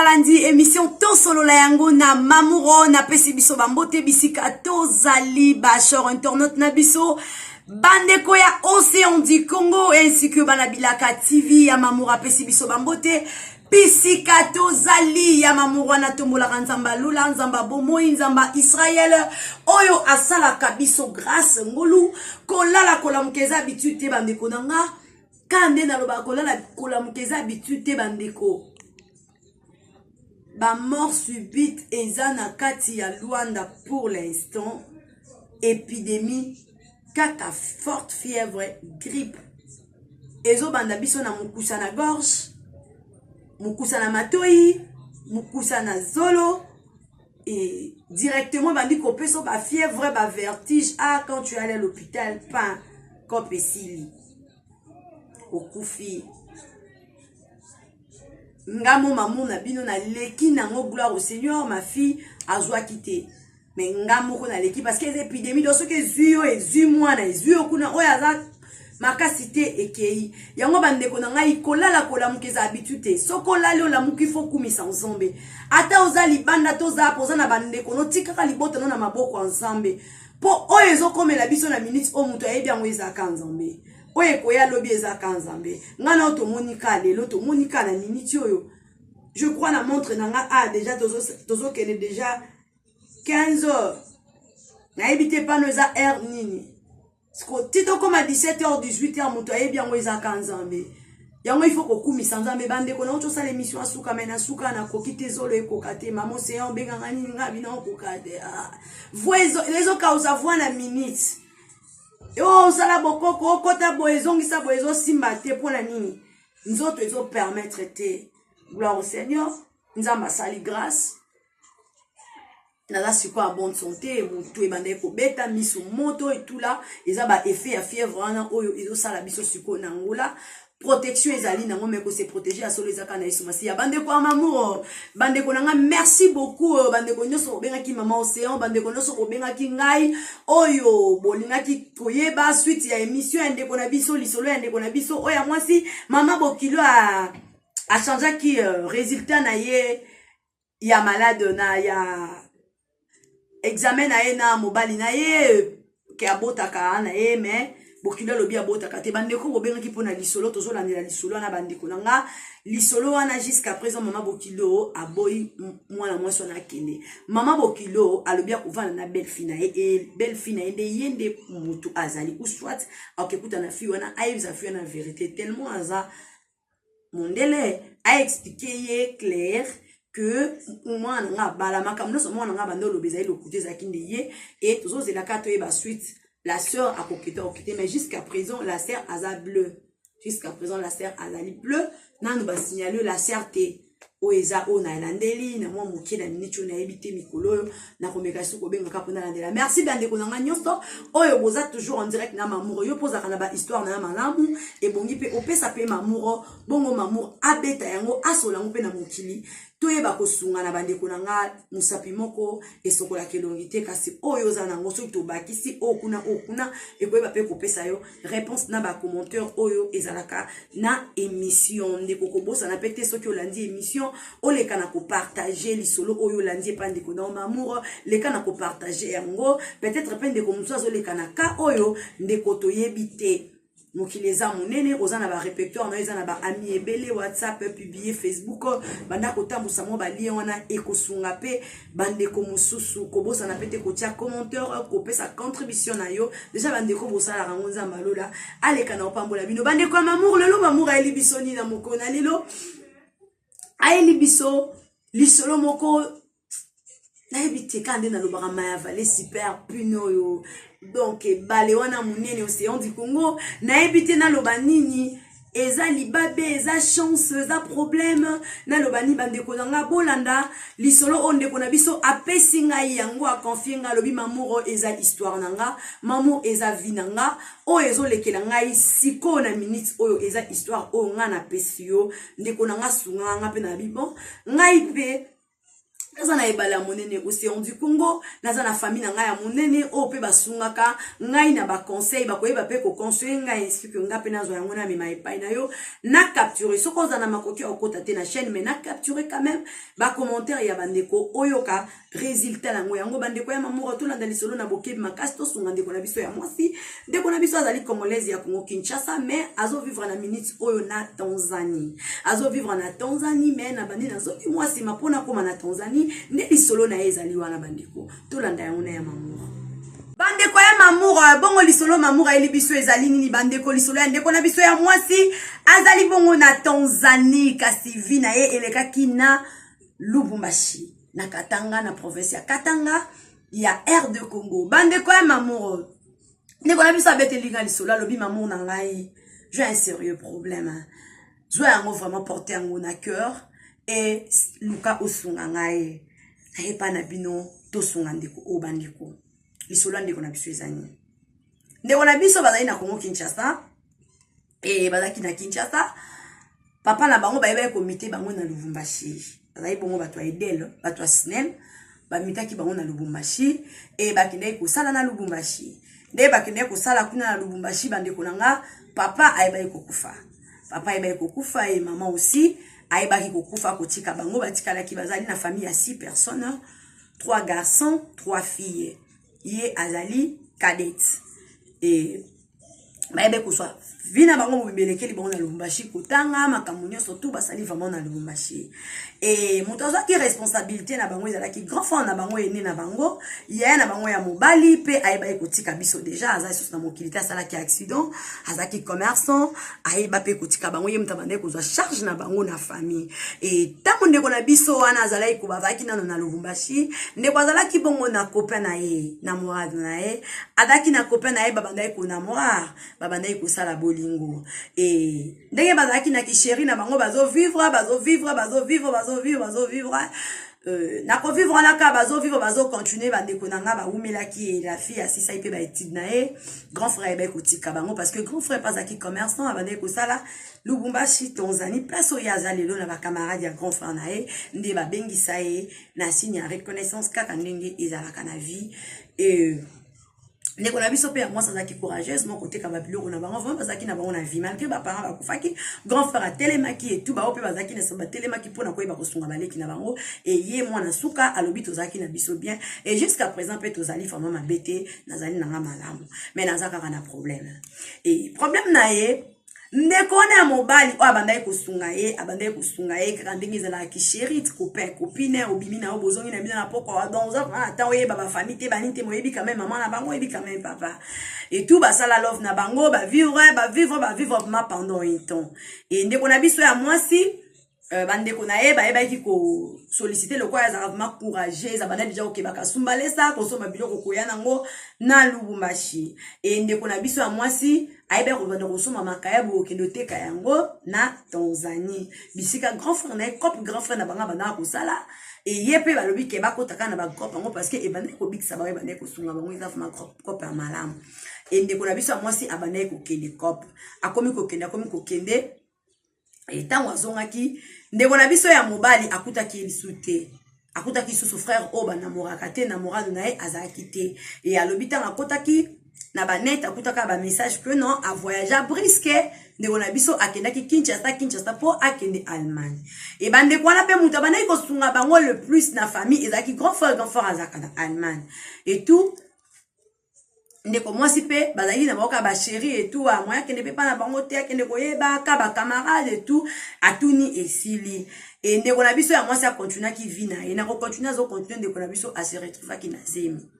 Balandi émission Tosolola yango na Mamuro, napesi biso bambote bisika tozali ba chers internautes na biso. Bandeko ya Océan du Congo ainsi que bana Bilaka TV ya Mamuro apesi biso bambote bisika tozali ya Mamuro wana tombolaka Nzambe alula Nzambe bomoi Nzambe Israël oyo asalaka biso grâce ngolu kolala kolamuka eza habitude te bandeko na nga Kaka nde nalobaka kolala kolamuka eza habitude te bandeko. Ba mort subite eza na kati ya Luanda pour l'instant epidemie kaka forte fièvre grippe ezobanda biso na mokusa na gorge mokusa na matoyi mokusa na zolo et directement bandi kopesa ba fièvre ba vertige ah quand tu es allé à l'hôpital pain cope esili okufi nga mo mamour na bino naleki nango gloire au seigneur ma fille azwaki te me nga moko naleki parce que eza épidémie donc soki ezwi yo ezwi mwana ezwi yo kuna oyo aza makasi te ekei yango bandeko na ngai kolala kolamuka eza habitude te soki olali olamuki fo kumisa nzambe ata oza libanda toza apo oza na bandeko notikaka libota no na maboko ya nzambe mpo oyo ezokomela biso na minute oyo moto ayebi yango ezaka nzambe oyo ekoya lobi ezaka nzambe ngai nao tomoni ka lelo tomoni ka na minute oyo je crois na montre na nga ah déjà tozokende tozo déjà 15 heures nayebi te pano eza heure nini siko ti tokóma 17 heures 18 heures moto ayebi yango ezaka nzambe yango il faut kokumisa nzambe bandeko na tosala émission asuka me na suka nakoki te zolo ekoka te mama océan obenganga nini nga bino okoka te ah. voi ezokausa voi na minute yo osala bokoko okota boye ezongisa boye ezosimba te mpo na nini nzoto ezopermettre te gloire au seigneur nzambe asali grâce naza sikoyo ya bonne santé motu ebandaki kobeta miso moto etula eza ba effet ya fièvre wana oyo ezosala biso sikoyo na angola protection ezali nango me kose protéger ya solo eza kaka na yesu masiya bandeko ya mamour bandeko na ngai merci beaucoup euh, bandeko nyonso bobengaki mama océan bandeko nyonso bobengaki ngai oyo bolingaki koyeba suite ya émission ya ndeko na biso lisolo ya ndeko na biso oyo ya mwasi mama bokilo achangeaki euh, résultat na ye ya malade na ya examen na ye na mobali na ye ke abotaka na ye mais bokilo alobi abotaka te bandeko bobengaki mpo na lisolo tozolandela lisolo wana bandeko na nga lisolo wana jusqu'à présent mama bokilo aboyi mwana mwasi wana akende mama bokilo alobi akovanda na belle fille na ye e belle fille na ye nde ye nde motu azali ou soit akekuta na fille wana ayebisa fille wana verité tellement aza Mondele a expliquer ye clair que mwana nga abala makambo nyonso mwana nga banda oloba ezali lokuta ezalaki nde ye e tozozela kaka toyeba suite la sœur akokita okite mais jusqu'à présent la sœur aza bleu jusqu'à présent la sœur azali bleu nanu basignale la sœur te oyo eza oyo nalandeli na mwa moke na miniti oyo nayebi te mikolo oyo nakomeka soki kobengaka mpo nalandela merci bandeko na ngai nyonso oyo boza toujours en direct na mamouro yo mpo ozalaka na bahistoire na ya malamu ebongi mpe opesa mpe mamouro bongo mamour abeta yango asola yango mpe na mokili toyeba kosunga na bandeko na nga mosapi moko esokolaka elongi te kasi oyo oza na yango soki tobakisi oyo kuna oyo kuna ekoyeba mpe kopesa yo réponse na bacommentaire oyo ezalaka na émission ndeko kobosana mpe te soki olandi émission oleka na kopartage lisolo oyo olandi epa ndeko na mamour leka na kopartage yango peut-être mpe ndeko mosusu azoleka na ka oyo ndeko toyebi te mokili eza monene oza na barepertoire na yo eza na baami ebele whatsapp publie facebook banda kotambusa mwa balien wana ekosunga mpe bandeko mosusu kobosana mpe te kotia commentaire kopesa contribution na yo deja bandeko bosalaka yango nzambe alola aleka na opambola bino bandeko ya mamour lelo mamour ayeli biso nini na mokolo na lelo ayeli biso lisolo moko nayebi te kaka nde nalobaka maya vale super pune oyo donc ebale wana monene océan du congo nayebi te naloba nini eza libabe eza chance eza problème naloba nini bandeko na ngai bolanda lisolo oyo ndeko na biso apesi ngai yango aconfie ngai alobi mamour eza histoire na nga mamour eza vie na nga oyo ezolekela ngai sikoyo na minute oyo eza histoire oyo ngai napesi yo ndeko na nga sunga nga mpe na bi bon ngai mpe. Naza na ebale ya monene, Océan du Congo. Naza na famille na ngai ya monene oyo mpe basungaka ngai na baconseil, bakoyeba mpe koconseille ngai ainsi que ngai mpe nazwa yango na mema epai na yo na capture. Soki oza na makoki ya kokota te na chaîne, mais na capture quand même bacommentaire ya bandeko, oyoka résultat nango yango. Bandeko ya Mamour, tolanda lisolo na bokebi makasi, tosunga ndeko na biso ya mwasi. Ndeko na biso azali Congolaise ya Congo Kinshasa, mais azovivre na minute oyo na Tanzanie. Azovivre na Tanzanie, mais na bandi nazongi mwa nsima mpona koma na Tanzanie nde lisolo na ye ezali wana. Bandeko, tolanda yango na ya Mamour. Bandeko ya Mamour, bongo lisolo Mamour ayeli biso ezali nini? Bandeko, lisolo ya ndeko na biso ya mwasi azali bongo na Tanzanie, kasi vie na ye elekaki na Lubumbashi, na Katanga, na province ya Katanga ya RD Congo. Bandeko ya Mamour, ndeko na biso abeteli nga lisolo, alobi: "Mamour na ngai, j'ai un sérieux problème. Zwa yango vraiment, porte yango na cœur e luka osunga ngai." Nayepa na bino, tosunga ndeko oyo. Bandeko, lisolo ya ndeko na biso eza nini? Ndeko na biso bazali na Congo Kinshasa e bazalaki na Kinshasa. Papa na bango bayebaki komite bango na Lubumbashi. Bazali bongo bato ya Edel, bato ya SNEL. Bamitaki bango na Lubumbashi e bakendaki kosala na Lubumbashi. Nde bakendaki kosala kuna na Lubumbashi, bandeko na nga, papa ayebaki kokufa. Papa ayebaki kokufa e mama aussi ayebaki kokufa, kotika bango. Batikalaki, bazali na famille ya 6 personnes, 3 garçons, 3 filles. Ye azali cadette e bayebi kozwa vie na bango mobimba elekeli bango na Lubumbashi, kotanga, makambo nyonso tu basali vraiment na Lubumbashi. E moto azwaki responsabilité na bango ezalaki grand frère na bango, ene na bango, yaya na bango ya mobali. Mpe ayebaki kotika biso déjà, aza lisusu na mokili te, asalaki accident, azalaki commerçant, ayeba mpe kotika bango. Ye moto abandaki kozwa charge na bango na famille. E ntango ndeko na biso wana azalaki, bazalaki nano na Lubumbashi, ndeko azalaki bongo na copain na ye, namorade na ye. Azalaki na copain na ye, babandaki konamorar, babandaki kosala bolingo. E ndenge bazalaki na kichéri na bango, bazovivre, bazovivre, bazovivre, bazovivre, bazovivre, nakovivre wana kaka, bazovivre, bazocontinue. Bandeko na nga, bawumelaki. La fille asisaki mpe baétude na ye. Grand frère ayebaki kotika bango parce que grand frère mpe azalaki commerçant, abandaki kosala Lubumbashi, Tanzanie, place oyo aza lelo na bacamarade ya grand frère na ye. Nde babengisa ye na signe ya reconnaissance, kaka ndenge ezalaka na vie. E ndeko na biso mpe ya mwasi azalaki courageuse moko, koteka babiloko na bango. Vraiment, bazalaki na bango na vie malgré baparent bakufaki. Grand frère atelemaki etu bao mpe bazalaki na batelemaki mpona koyeba kosunga baleki na bango. E ye mwana suka alobi: "Tozalaki na biso bien et jusqu'à présent mpe tozali vraiment mabe te, nazali nanga malamu, mais naza kaka na problème." E problème na ye, ndeko wana ya mobali oyo abandaki kosunga ye, abandaki kosunga ye kaka ndenge ezalaka, chéri, copain, copine, obimi na yo, bozongi na bino na poko. Donc oza vraiment ata oyeba bafamille te, bani te, moyebi quand même mama na bango, oyebi quand même papa et tout. Basala love na bango, bavivre, bavivre, bavivre vraiment pendant un temps. E ndeko na biso ya mwasi, bandeko na ye bayebaki kosollicite. Lokola azalaka vraiment courageuse, abanda déjà kokebaka sumbalesa, kosomba biloko, koya nango na Lubumbashi. E ndeko na biso ya mwasi ayebaki kobanda kosomba makayabo, okende oteka yango na Tanzanie, bisika grand frère na ye, coop grand frère na bango abandaka kosala. E ye mpe balobi ke bakotaka na bacoop yango parce que ebandaki kobikisa bango, ebandaki kosunga bango, eza vraiment coop ya malamu. E ndeko na biso ya mwasi abandaki kokende coop, akomi kokende, akomi kokende. Ntango azongaki, ndeko na biso ya mobali akutaki ye lisu te, akutaki lisusu frère oyo banamoraka te, namorado na ye azalaki te. E alobi ntango akotaki na banet, akutaka bamessage que non, avoyagea brusque. Ndeko na biso akendaki Kinshasa, Kinshasa mpo akende Allemagne. E bandeko wana mpe, moto abandaki kosunga bango le plus na famille ezalaki grand frère. Grand frère azalaka na Allemagne et tout. Ndeko mwasi mpe bazalaki na bango kaka bachéri et tout, moya akende mpe mpa na bango te, akende koyebaka bacamarade et tout. Atuni, esili. E ndeko na biso ya mwasi akontinuaki vie na ye. Na kocontinue, azocontinue, ndeko na biso ase retrouvaki na zemi.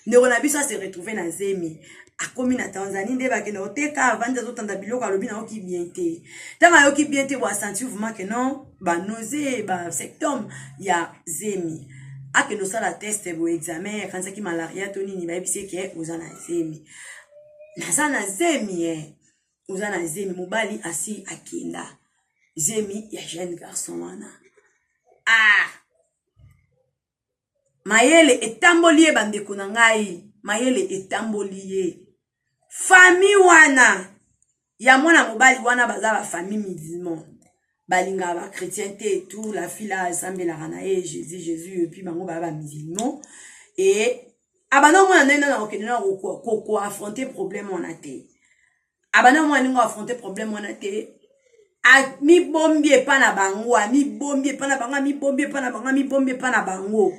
Ndeko na biso ase retrouve na zemi, akomi na Tanzanie. Nde bakende koteka, avandi, azotanda biloko, alobi: "Nayoki bien te." Ntango ayoki bien te, bo asentir vraiment que non, banausée, basymptôme ya zemi. Akende osala test bo examen, akanisaki malaria to nini. Bayebisi eke oza na zemi. "Naza na zemi?" "E, oza na zemi." Mobali asi akenda, zemi ya jeune garçon wana. Ah, mayele etamboli ye. Bandeko na ngai, mayele etamboli ye. Famille wana ya mwana mobali wana baza bafamille musulman. Balingaka ba chrétien te et tout. La fille là asambelaka na ye Jésus Jésus, et puis bango baya ba musulman. Et abanda omona ndenge nana kokende na koaffronte problème wana te. Abanda omona ndenge affronte problème wana te. Amibombi epa na bango, amibombi epa na bango, amibombi epa na bango, amibombi epa na bango.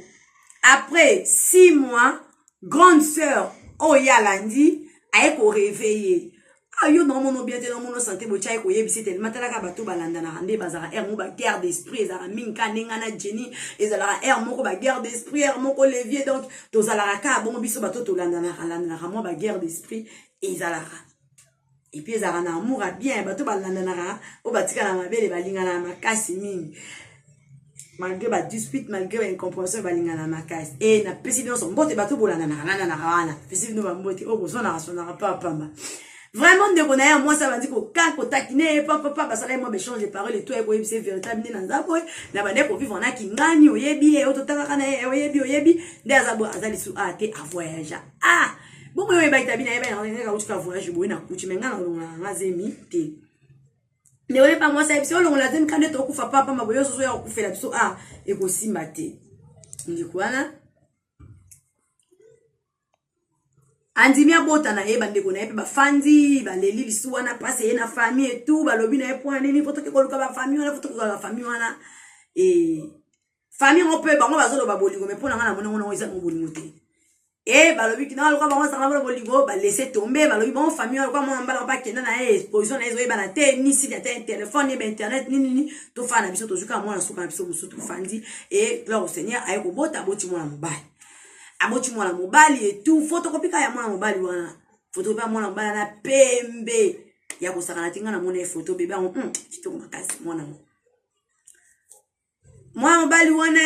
Après 6 mois, grande sœur oyo ye alandi aye koreveille. Ah, yo naomona bien te, naomona sante botia ye koyebisa tellement talaka bato balandanaka nde bazalaka aire moko baguerre d'esprit ezalaka mingi ka ndenge na Jenny ezalaka aire moko baguerre d'esprit, aire moko levier. Donc tozalaka kaka bongo, biso bato tolandanaka landanaka, mwa baguerre d'esprit ezalaka. Et puis ezalaka na amour ya bien, bato balandanaka oyo batikala mabele balingana makasi mingi, malgré badispute, malgré baincompréhension, balingana makasi. E napesi nyonso mbote bato bolandanaka landanaka wana, napesi bino bambote oyo bozonaka sonaka papamba. Vraiment, ndeko na ye ya mwasi abandi koka kotakine ye papapa, basala ye mwa baéchange de parole eto, aye koyebisa véritable nde na nzambe oyo na bande kovivre na kingani. Oyebi ye oyo totangaka na ye, oyebi, oyebi nde aza boye, aza lisu a te, avoyagea. Ah bongo oyo oyebaki tabi nayeba yango, autika voyage boye na kuti me ngai nalongolaka nga zemi te. Ndeko yepa mwasi ayebi olongola zemi ka nde tokufa papa maboye oyo ya kokufela biso a ekosimba te. Ndeko wana andimi abota na ye, bandeko na ye mpe bafandi baleli lisu wana mpasi ye na famille etu balobi na ye mpo nini po toke koluka bafamille wana, po toke koluka bafamille wana. E famille yango mpe bango bazoloba bolingo, me mpo na ngai namoni yango nango eza nango bolingo te. E balobi na lokola bango bazalaka bona bolingo, balese tombe. Balobi bango famille wana lokola mwana mbala mpe akenda na ye, position na ye ezoyebana te, ni site ata telefone ni bainternet nini nini. Tofanda na biso, tozwi kaka mwana suka na biso mosusu, tofandi. E gloire au Seigneur, aye kobota, aboti mwana mobali, aboti mwana mobali etu photocopie kaka ya mwana mobali wana, photocopie ya mwana mobali wana pembe ya kosakana te. Ngai namona ye photo bebe yango, kitoko makasi mwana yango. Mwana mobali wana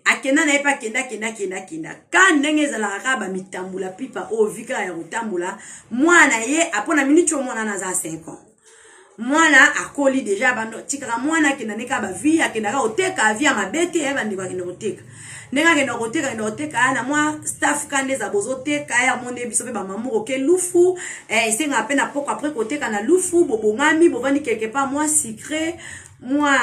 akenda na ye mpe akenda akenda akenda akenda ka ndenge ezalaka kaka bamitambola pipa oyo vi kaka ya kotambola. Mwana ye apona miniti oyo mwana wana aza 5 ans, mwana akoli deja. Bando tikaka mwana akenda nde kaka bavi, akendaka koteka vi ya mabe te ya bandeko, akenda koteka ndenge akenda koteka, akenda koteka na mwa staff ka nde eza bozoteka ya mo nde biso mpe bamamu koke lufu. Esengaka mpe na poko après koteka na lufu, bobongami, bovandi quelque part, mwa sucré, mwa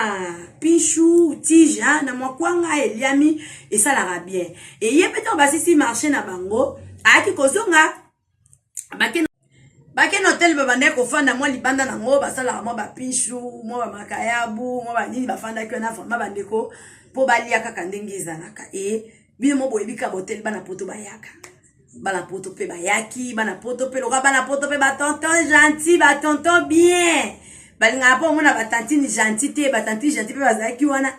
pichu tige na mwa kwanga eliami, esalaka bien. Eye mpe ntango basisi marché na bango, ayaki kozonga, bake na hotel, babandaki kofanda mwa libanda nango, basalaka mwa bapichu, mwa bamakayabu, mwa banini. Bafandaki wana vraiment bandeko mpo balia kaka ndenge ezalaka. E bino mo boyebi kaka hotel, bana poto bayaka, bana poto mpe bayaki, bana poto mpe lokola bana poto mpe batonton gentil, batonton bien, balingaka mpo omona batantine gentil te. Batantine gentil mpe bazalaki wana,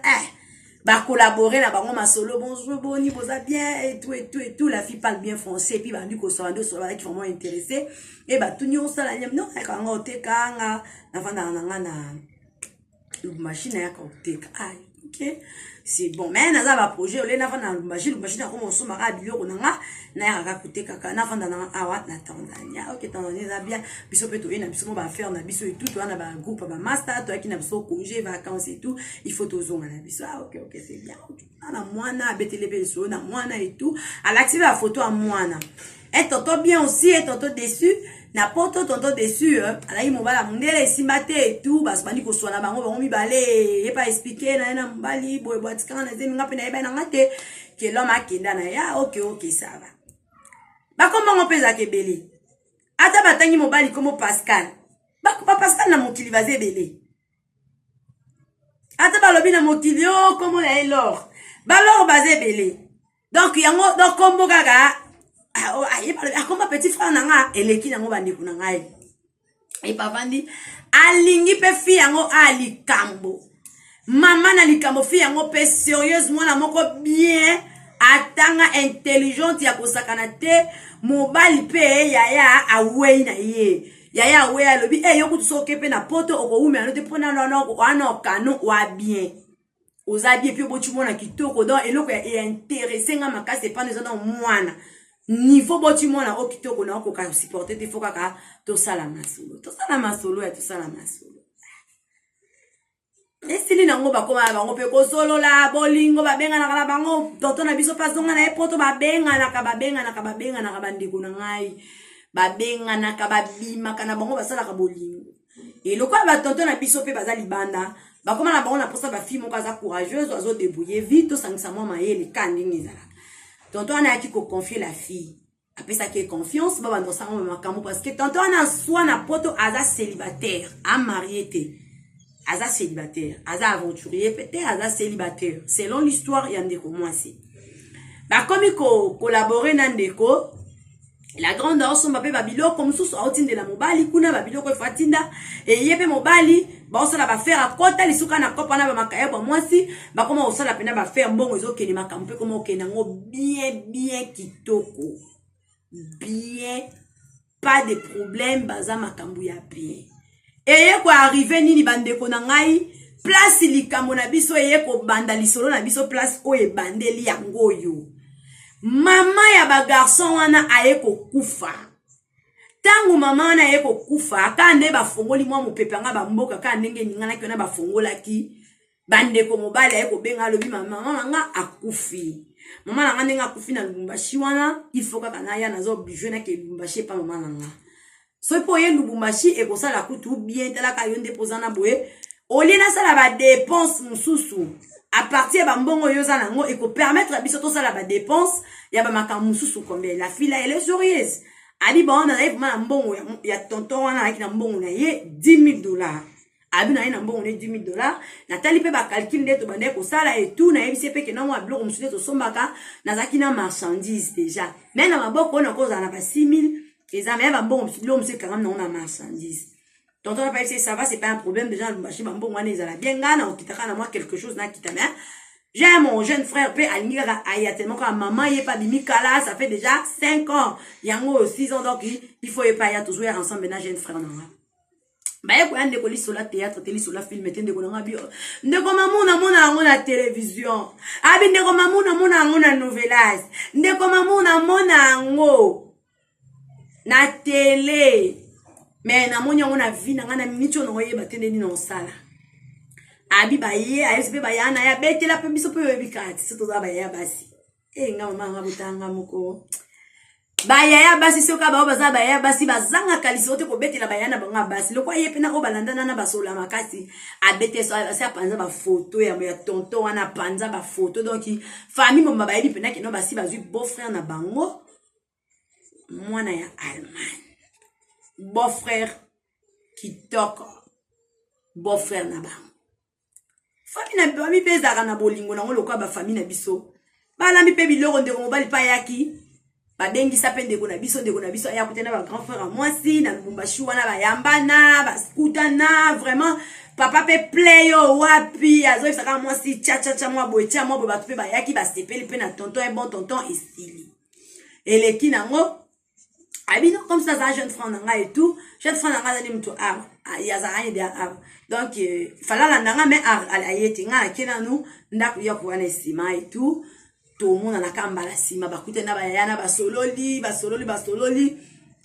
bacollabore na bango masolo, bonjour, boni boza bien et tout et tout et tout. La fille parle bien français, puis bandi kosola nde osola, bazalaki vraiment intéressé. E batuni osala nini? Non, ayaka nga oteka, nga navandaka na nga na Lubumbashi, nayaka koteka. Ah ok, c'est bon, mais naza baprojet ole navanda na Lubumbashi, Lubumbashi nakoma osomaka biloko na nga, nayaka kaka kotekaka, navanda na nga awa na Tanzania. Ok, Tanzania eza bien, biso mpe toye na biso mo baaffaire na biso et tout, toya na bagroupe ya bamaster, toyaki na biso congé vacances et tout, il faut tozonga na biso. Ah ok, ok, c'est bien. Na mwana abeteli mpe lisolo na mwana et tout, alakisi mpe bafoto ya mwana. Un tonton bien aussi, un tonton déçu na poto, tonton déçu alaki mobala mondele, esimba te et tout. Bandi koswana bango, bango mibale, ye pa expliquer na ye na mobali boye boye, atikanga na zemi, nga mpe nayeba na nga te ke l'homme akenda na ye. Ah ok, ok, ça va. Bakombango mpe ezalaka ebele, ata batangi mobali kombo Pascal, bapascal na mokili baza ebele. Ata balobi na mokili o kombo na ye lor, balor baza ebele. Donc yango, donc kombo kaka akomba petit frère na nga eleki nango. Bandeko na ngai, epavandi alingi mpe fi yango a likambo mama na likambo fi yango mpe sérieuse, mwana moko bien, atanga, intelligente ya kosakana te. Mobali mpe yaya awei na ye, yaya awei, alobi e yo kutu soki mpe na poto okowumela no te, mpona wana okano wa bien, oza bien mpe oboti mwana kitoko. Donc eloko ya intéresse nga makasi epano eza na mwana niveau boti mwana oyo kitoko na okoka supporte te, fo kaka tosala masolo, tosala masolo ya tosala masolo esili nango. Bakóma na bango mpe kosolola bolingo, babenganaka na bango. Tonton na biso mpe azonga na ye poto, babenganaka, babenganaka, babenganaka. Bandeko na ngai, babenganaka, babimaka na bango, basalaka bolingo. Eloko ya batonton na biso mpe baza libanda. Bakoma na bango na posa ba fille moko aza courageuse, azo débrouiller vite, tosangisa mwa mayele ka ndenge ezalaka. Tonton wana ayaki ko confier la fille. Apesaki ye confiance, babanda kosala mwa makambo parce que tonton wana soi na poto aza célibataire, a marié te. Aza célibataire, aza aventurier pe te, aza célibataire selon l'histoire ya ndeko mwasi. Bakomi ko collaborer na ndeko la grande aosomba mpe babiloko mosusu aotindela mobali kuna babiloko efo atinda eye mpe mobali baosala bafere akota lisuka na kopa na bamakayabo ya mwasi bakoma kosala mpena bafere mbongo ezokende makambo mpe koma okende yango bien bien kitoko bien pas de problème baza makambo ya bien eye koarrive nini bandeko na ngai place likambo na biso eye kobanda lisolo na biso place oyo ebandeli yango oyo mama ya bagarçon wana aye kokufa ntango mama wana aye kokufa kaka nde bafongoli mwa mopepe yanga bamboka kaka ndenge eninganaki wana bafongolaki bandeko mobali aye kobenga alobi mama na nga akufi mama na nga ndenge akufi na lubumbashi wana il faut kaka naya naza oblige nake lubumbashi epa mama na nga soki mpo oye lubumbashi ekosala kutu bien talaka yo nde mpoza na boye olie nasala badepense mosusu à partir ya bambongo oyo oza nango ekopermettre biso tosala badepense ya bamakambo mosusu combien la fille là elle est sérieuse abi bango nazali vraiment na mbongo ya tonton wana azalaki na mbongo na ye 10 000 $. Abi na ye na mbongo ne 10 000 $. Natali mpe bacalcul nde tobandaki kosala etout. Nayebisi ye mpe kenda mwa biloko mosusu nde tosombaka, nazalaki na marchandise déjà mais na maboko oyo nakozala na ba 6 000 eza mais bambongo biloko mosusu ekangami nango na marchandise. Tonton na payebisi, ça va, c'est pas un problème. Déjà na Lubumbashi bambongo wana ezala bien, ngai na okitaka na mwa quelque chose nakita. Mais j'ai mon jeune frère mpe alingi kaka aya tellement kaka mama ye mpe abimi kala, ça fait déjà 5 ans yango 6 ans, donc il faut ye mpe aya, tozoya ensemble na jeune frère na nga. Baye koya ndeko lisola théâtre te, lisola film te. Ndeko nanga bi ndeko mamu namona yango na télévision, abi ndeko mamu namona yango na novelas, ndeko mamu namona yango na télé, mais namoni yango na vie na ngai na miniti oyo nakoyeba te ndeni na osala. Abi baye ayebisi mpe baya na ye abetela mpe biso mpe oyebi kati so toza bayaya basi e nga mama nga botanga moko bayaya basi soki bao baza bayaya basi bazangaka lisolo te kobetela bayaya na bango ya basi lokwa ye mpena oyo balandana na basola makasi abete so asi apanza bafoto ya tonton wana, apanza bafoto. Donc famille mobima bayebi mpena keno basi bazwi beau frère na bango mwana ya Allemagne, beau frère kitoko, beau frère na bango. Famille na famille mpe ezalaka na bolingo nango lokola bafamille na biso. Balambi mpe biloko, ndeko mobali mpe ayaki, babengisa mpe ndeko na biso. Ndeko na biso aya kute na bagrand frère ya mwasi na Lubumbashi wana, bayambana, bakutana vraiment. Papa mpe play oyo wapi azoyebisaka mwasi tia mwa boye, tia mwa boye. Bato mpe bayaki, basepeli mpe na tonton e bon tonton esili eleki nango. Abi non, comme ça aza jeune frère na ngai et tout, jeune frère na ngai azali moto awa, azalaka ye deya awa, donc fala alanda nga mais aye te. Ngai nake nanu ndako ya kowana esima et tout, tomonanaka mbala nsima. Bakutani na bayaya na basololi, basololi, basololi,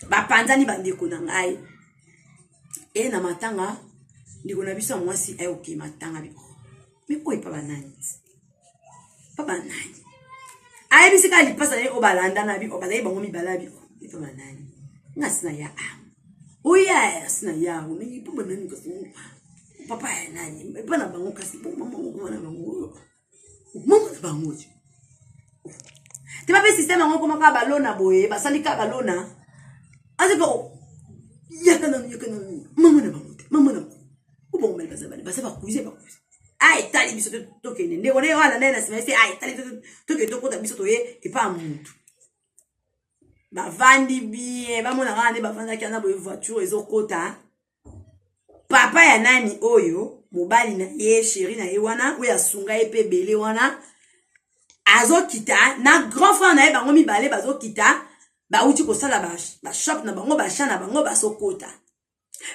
bapanzani. Bandeko na ngai e na matanga, ndeko na biso ya mwasi ayoke matanga bi me oyo epa banani, pa banani ayebisi kaka lipasa na ye oyo balanda na bi oyo bazali bango mibale. Abi epa banani nga sina ya a oya sina ya mpo banani kasi papa ya nani epa na bango kasi po mama mama na bango mama na bango ti te bape système yango ekomaka balona boye basali kaka balona azeka yaka nanu yaka nanu mama na bango te mama na bango obongo bale baza bale baza bakuze bakuze a etali biso tokende. Ndeko na ye oyo alanda ye na nsima ese a etali tokende tokota biso toye epa ya mutu. Bavandi bien, bamona kaka nde bavandaki wana boye, voiture ezokota. Papa ya nani oyo mobali na ye, chéri na ye wana oyo asunga ye mpe ebele wana azokita na grand frère na ye, bango mibale bazokita, bauti kosala bashop na bango, basha na bango, bazokota.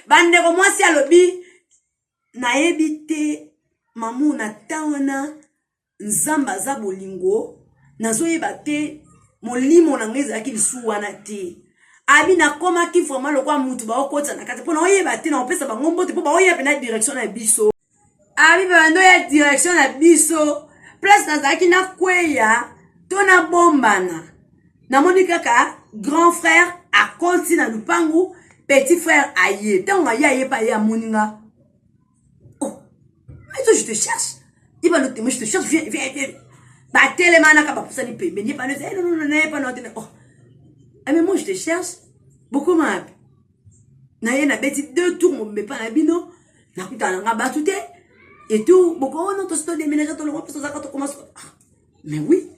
Bandeko mwasi alobi nayebi te mamu na ta wana Nzambe aza bolingo, nazoyeba te molimo na ngai ezalaki lisu wana te. Abi nakomaki vraiment lokola mutu baokotisa na kati mpo naoyeba te naopesa bango mbote mpo baoya mpena direction na biso. Abi babando ya direction na biso, place nazalaki nakweya to nabombana, namoni kaka grand frère akoti na lupangu, petit frère aye. Ntango aye, aye mpe aye amoni nga. Oh. Mais toi, je te cherche. Il va le je te cherche, viens, viens, viens. Batelema naka bapusani pembeni. Ye pano, eh, non, non, non, pano, oh. Eh, mais moi, je te cherche. Beaucoup wapi? Na ye nabeti deux tours mobimba epai na bino, nakutana na nga bato te. Et tout, beaucoup, oh non, tosi todéménage, tolongwa mpe tozalaka tokoma. Ah, mais oui,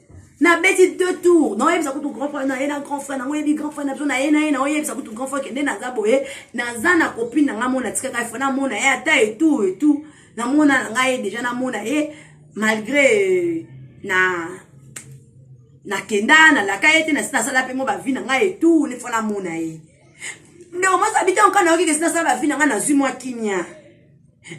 nabeti deux tours, naoyebisa kutu grand frère na ye, na grand frère nango, oyebi grand frère na biso, na ye na ye, naoyebisa kutu grand frère kende naza boye, naza na copine na nga, mona tikaka ifo namona ye ata et tout et tout, namona na ngai ye déjà, namona ye malgré na nakenda nalaka ye te, nasi nasala mpe mo bavie na ngai et tout, nefo namona ye. Ndeko mwasi abita nka nayoki kesi nasala bavie na ngai, nazwi mwa kimia,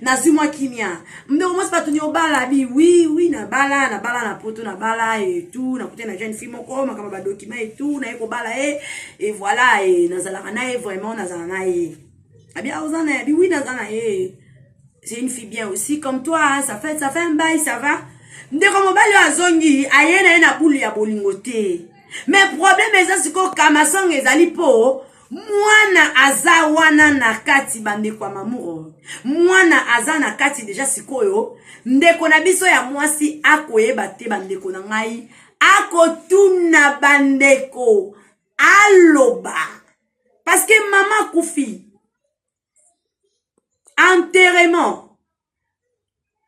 nazwi mwa kimia. Ndeko mwasi, bato ni obala bi oui oui, nabala, nabala na Poto, nabala et tout, nakute na jeune fille moko, makambo badocument et tout, naye kobala ye et voilà, e nazalaka na ye vraiment, nazala na ye. Abi oza na ye? Abi oui, naza na ye, c'est une fille bien aussi comme toi, hein, ça fait un bail, ça va. Ndeko mobali oyo azongi, aye na ye na bulu ya bolingo te, mais problème eza sikoyo kamasongo ezali mpo mwana aza wana na kati. Bandeko ya mamuro, mwana aza na kati déjà. Sikoyo ndeko na biso ya mwasi akoyeba te. Bandeko na ngai, akotuna bandeko, aloba parce que mama akufi, enterrement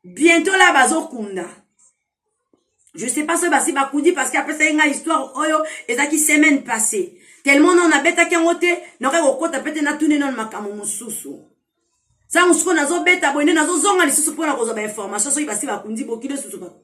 bientôt la, bazokunda, je sais pas soki basi bakundi, parce que apesaki ngai histoire oyo ezalaki semaine passée. Tellement non nabetaki yango te, nakoki kokota pe te, natuni nano makambo mosusu. Sango sikoyo nazobeta boye nde nazozonga lisusu mpona kozwa bainformation soki basi bakundi bokili lisusu. Bato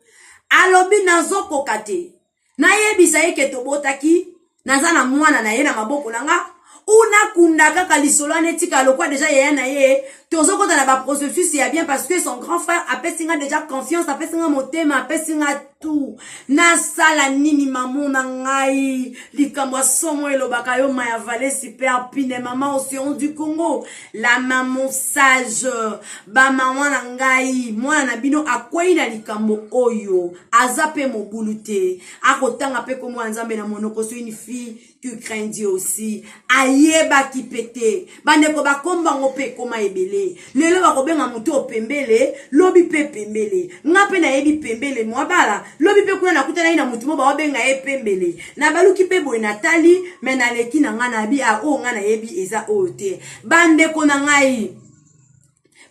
alobi nazokoka te, nayebisa ye ke tobotaki, naza na mwana na ye na maboko na nga, unakunda kaka lisolo wana etika lokwa déjà yaya na ye. Tozokota na baprocessus ya bien parce que son grand frère apesi nga déjà confiance, apesi nga motema, apesi nga tout. Nasala nini, mamo na ngai? Likambo ya somo elobaka yo Maya Vale super pine, mama océan du Congo, la maman sage. Bamama na ngai, mwana na bino akwei na likambo oyo, aza mpe mobulu te, akotanga mpe kombo ya Nzambe na monoko. So une fille qui craint Dieu aussi, ayebaki mpe te. Bandeko, bakombango mpe ekóma ebele. Lelo bakobenga motu opembele, lobi mpe pembele. Nga mpe nayebi pembele mwabala, lobi mpe kuna nakutanaki na motu mo baobenga ye pembele, nabaluki mpe boye, natali me naleki na ngai, nayebi oyo ngai nayebi eza oyo te. Bandeko na ngai,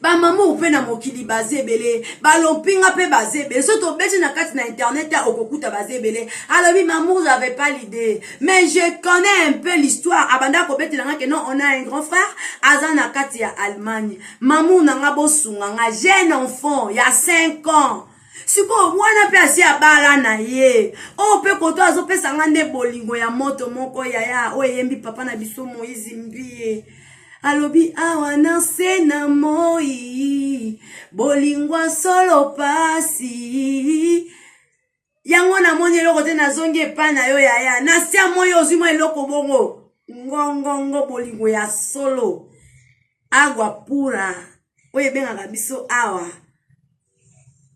bamamour mpe na mokili baza ebele, balompinga mpe baza ebele. So tobeti na kati na internet, okokuta baza ebele. Alobi: "Mamour, j'avais pas l'idée, mais je connais un peu l'histoire." Abanda kobetelanga ke non, on a un grand frère aza na kati ya Allemagne. Mamour na nga, bosunga nga, jeune enfant ya 5 ans. Sikoyo mwana mpe asi abala na ye oyo mpe koto azopesa nga nde bolingo ya moto moko yaya oyo eyembi papa na biso Moïse Mbiye. Alobi awa na se na moi, bolingwa solo pasi yango, namoni eloko te, nazongi epai na yo yaya. Na se ya moi ozwi mwa eloko bongo ngongongo, bolingo ya solo, agua pura oyo ebengaka biso awa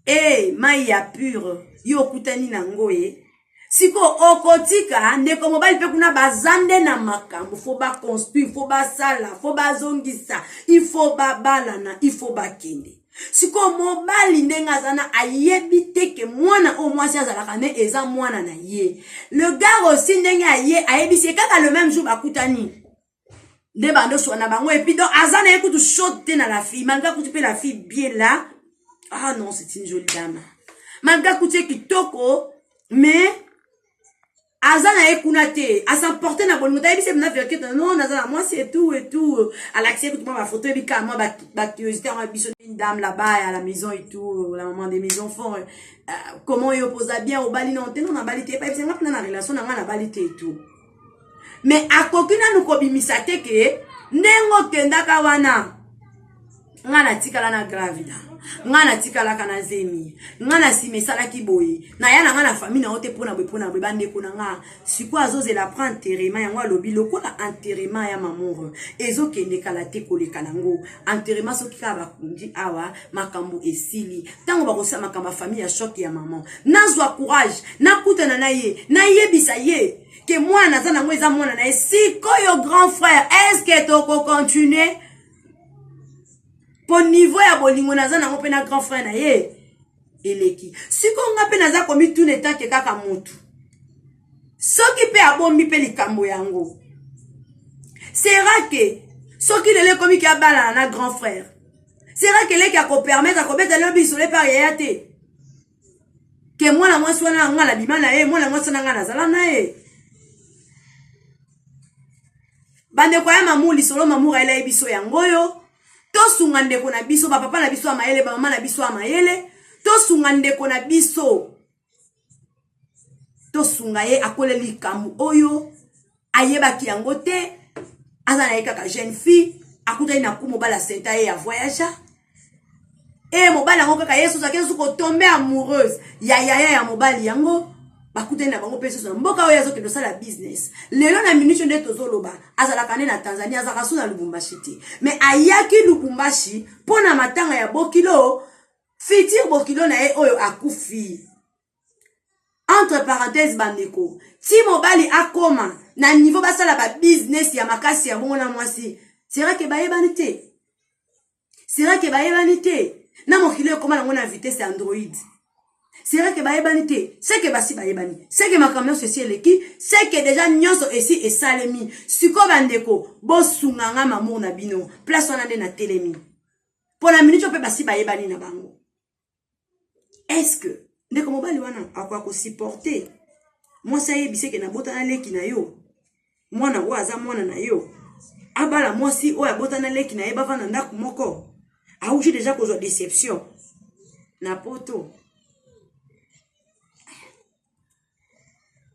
e mai ya pure. Yo okutani nango ye sikoyo, okotika ndeko mobali mpe kuna baza nde na makambo, faut baconstruire, faut basala, faut bazongisa, il faut babalana, il faut bakende. Sikoyo mobali ndenge aza na ayebi te ke mwana oyo mwasi azalaka nde eza mwana na ye. Le gars aussi, ndenge aye ayebisi ye kaka le même jour bakutani nde bandoswa na bango. Et puis donc aza na ye kutu chaud te na la fille, malgré kutu mpe la fille bien là. Ah non, c'est une jolie dame, malgré kutu ye kitoko, mais aza na ye kuna te, asamporte na bolingo. Tayebisi na vérité: "Non, naza na mwasi et tout et tout." Alakisi ye kutu mwa bafoto, yebi kaka mwa bacuriosité yango biso, une dame là-bas à la maison et tout, la maman de mes enfants, comment yo posa bien, obali? Non te, non, nabali te. Epayebisi nga mpena na relation na nga, nabali te et tout, mais akoki nanu kobimisa te ke ndenge okendaka wana, nga natikala na gravida, nga natikalaka na zemi, nga na nsima esalaki boye, naya na nga na famille na yo te mpona boye, mpona boye. Bandeko na nga, sikoyo azozela après enterrement yango. Alobi lokola enterrement ya mamour ezokende kala te, koleka nango enterrement, soki kaka bakundi awa, makambo esili. Ntango bakosala makambo ya famille ya choc ya mama, nazwa courage, nakutana na ye, nayebisa ye ke mwana aza nango eza mwana na ye. Sikoyo grand frère, est-ce tokocontinue? Mpo niveau ya bolingo naza nango mpe na grand frère na ye eleki. Sikoyo nga mpe naza komituna etake kaka mutu. Soki mpe abombi mpe likambo yango. Sera ke soki lelo ekomi ke abalana na grand frère. Sera ke leki akopermettre akobeta lelo bisolo epa yaya te. Ke mwana mwasi wana nga nabima na ye, mwana mwasi wana nga nazala na ye. Bandeko ya mamu lisolo mamu ayelaki biso yango oyo. Tosunga ndeko na biso, bapapa na biso ya mayele, bamama na biso ya mayele. Tosunga ndeko na biso. Tosunga ye akoleli likambo oyo ayebaki yango te. Aza na ye kaka jeune fille, akutani na ku mobali asenta ye ya voyageur. E mobali yango kaka ye susu akei susu kotombe amoureuse ya yaya ya mobali yango. Bakutani na bango mpe susu na mboka oyo azokende kosala business. Lelo na minute nde tozoloba azalaka nde na Tanzania, azalaka su na Lubumbashi te. Mais ayaki Lubumbashi mpo na matanga ya bokilo, futur bokilo na ye oyo akufi. Entre parenthèses bandeko, ti mobali akoma na niveau basala ba business ya makasi ya bongo na mwasi, sera ke bayebani te. Sera ke bayebani te. Na mokili ekoma nango na vitesse ya Android. Sera ke bayebani te. C'est que basi bayebani. C'est que makambo nyonso esi eleki. C'est que déjà nyonso esi esalemi. Sikoyo bandeko, bosunga nga mamour na bino. Place wana nde na telemi. Pona minute mpe basi bayebani na bango. Est-ce que ndeko mobali wana akoka kosupporter mwasi ayebise ke nabota na leki na yo, mwana oyo aza mwana na yo, abala mwasi oyo abota na leki na ye, bavanda ndako moko, auti deja kozwa déception na poto.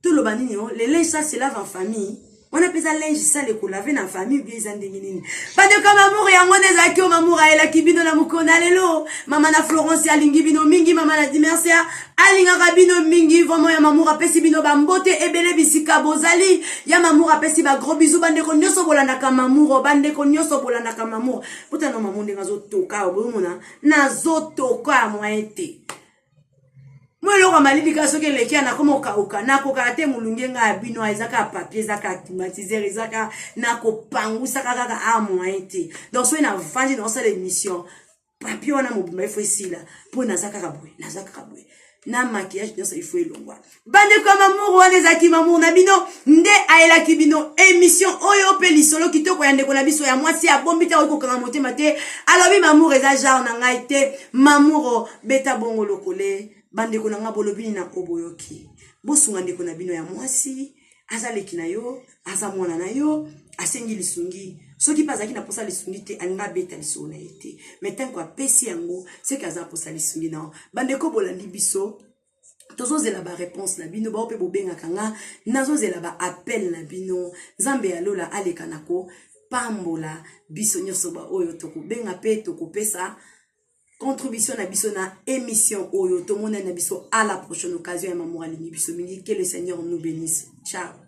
Toloba nini o le linge sale se lave en famille. Wana mpe eza linge sale ekolave na famille bien eza ndenge nini? Bandeko ya mamour, yango nde ezalaki oyo mamour ayelaki bino na mokolo na lelo. Mama na Florence alingi bino mingi, mama na Dimercia alingaka bino mingi. Vraiment ya mamour apesi bino bambote ebele bisika bozali. Ya mamour apesi ba gros bisous bandeko nyonso bolandaka mamour, bandeko nyonso bolandaka mamour. Botana mamour ndenge azotoka, bomona nazotoka moyen te. Mwa eloko ya malili kaka soki eleki ya nakoma okauka, nakokaka te molunge ngai ya bino, eza kaka papier, eza kaka climatiseur, eza kaka nakopangusaka kaka a moyen te. Donc soki navandi naosala émission, papier wana mobimba ifo esila mpo naza kaka boye, naza kaka boye na maquillage nyonso ifo elongwa. Bandeko ya mamour, wana ezalaki mamour na bino nde ayelaki bino émission oyo mpe lisolo kitoko ya ndeko na biso ya mwasi abombi te, akoki kokanga motema te, alobi mamour eza genre na ngai te. Mamour beta bongo lokole. Bandeko na ngai, bolobi nini na oboyoki? Bosunga ndeko na bino ya mwasi, aza leki na yo, aza mwana na yo, asengi lisungi. Soki mpe azalaki na posa lisungi te, alingi abeta lisolo na ye te, mais tango apesi yango, seke aza posa lisungi na yo. Bandeko bolandi biso, tozozela ba réponse na bino, bao mpe bobengaka nga, nazozela ba appel na bino. Nzambe ya lola aleka na kopambola biso nyonso ba oyo tokobenga mpe tokopesa contribution na biso na émission oyo. Tomonani na biso à la prochaine occasion. Ya mamour alingi biso mingi. Que le Seigneur nous bénisse. Ciao.